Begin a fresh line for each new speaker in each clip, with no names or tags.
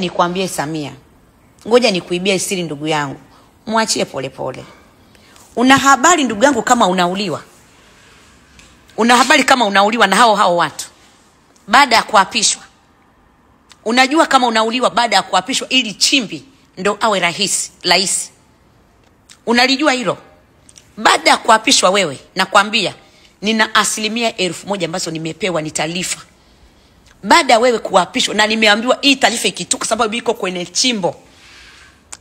Nikwambie Samia, ngoja nikuibie siri ndugu yangu, mwachie Polepole. Una habari ndugu yangu kama unauliwa? Una habari kama unauliwa na hao hao watu baada ya kuapishwa? Unajua kama unauliwa baada ya kuapishwa ili Chimbi ndo awe rahisi? Unalijua hilo? Baada ya kuapishwa wewe, nakwambia nina 1,000 ambazo nimepewa ni taarifa. Baada ya wewe kuapishwa, na nimeambiwa hii taarifa ikitoka sababu iko kwenye chimbo.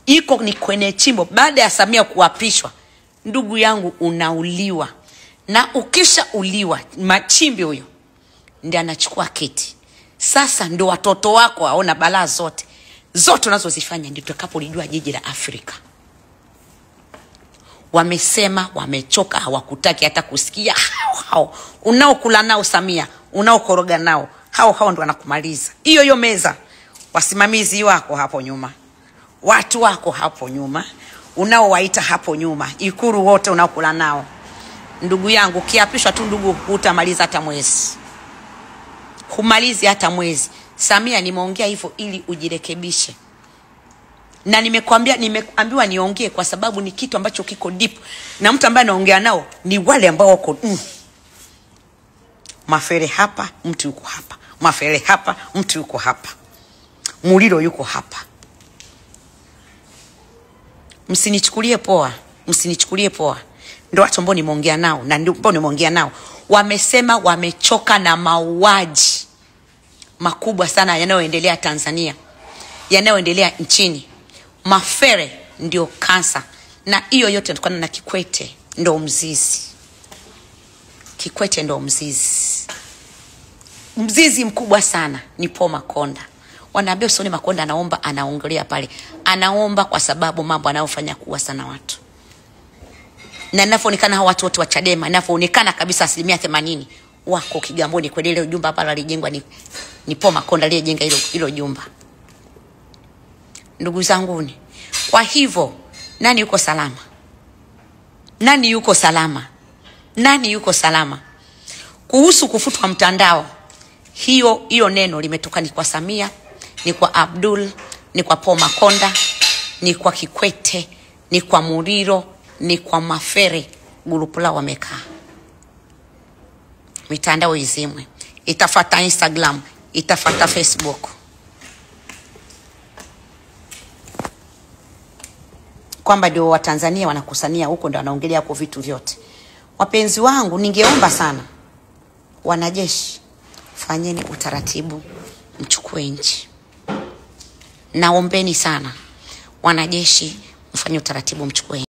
Iko ni kwenye chimbo. Baada ya Samia kuapishwa, ndugu yangu unauliwa. Na ukisha uliwa, Machimbi huyo ndiye anachukua kiti. Sasa ndo watoto wako waona balaa zote. Zote unazozifanya ndio tutakapolijua jiji la Afrika. Wamesema wamechoka, hawakutaki hata kusikia. Hao hao unaokula nao Samia, unaokoroga nao, hao hao ndo wanakumaliza. Hiyo hiyo meza, wasimamizi wako hapo nyuma, watu wako hapo nyuma, unaowaita hapo nyuma, Ikuru wote unaokula nao. Ndugu yangu, kiapishwa tu ndugu, hutamaliza hata mwezi. Humalizi hata mwezi. Samia, nimeongea hivyo ili ujirekebishe. Na nimekwambia, nimeambiwa niongee kwa sababu ni kitu ambacho kiko deep. Na mtu ambaye anaongea nao ni wale ambao wako Mafere hapa, mtu yuko hapa. Mafere hapa, mtu yuko hapa. Muliro yuko hapa. Msinichukulie poa, msinichukulie poa. Ndio watu ambao nimeongea nao, na ndio ambao nimeongea nao. Wamesema wamechoka na mauaji makubwa sana yanayoendelea Tanzania, yanayoendelea nchini. Mafere ndio kansa, na hiyo yote inatokana na Kikwete ndio mzizi. Kikwete ndio mzizi. Mzizi mkubwa sana ni Paul Makonda. Wanaambia usione Makonda anaomba, anaongelea pale. Anaomba kwa sababu mambo anayofanya kuwa sana watu. Na ninavyoonekana hao watu wote wa Chadema, ninavyoonekana kabisa 80% wako Kigamboni kwa ile jumba pale alijengwa ni Paul Makonda aliyejenga hilo jumba. Ndugu zanguni, kwa hivyo nani yuko salama? Nani yuko salama? Nani yuko salama? Kuhusu kufutwa mtandao, hiyo neno limetoka ni kwa Samia, ni kwa Abdul, ni kwa Paul Makonda, ni kwa Kikwete, ni kwa Muriro, ni kwa Mafere. Grupu lao wamekaa. Mitandao izimwe. Itafata Instagram, itafata Facebook. Kwamba ndio wa Tanzania wanakusania huko, ndio wanaongelea huko vitu vyote. Wapenzi wangu, ningeomba sana wanajeshi, fanyeni utaratibu, mchukue nchi. Naombeni sana wanajeshi, mfanye utaratibu, mchukue.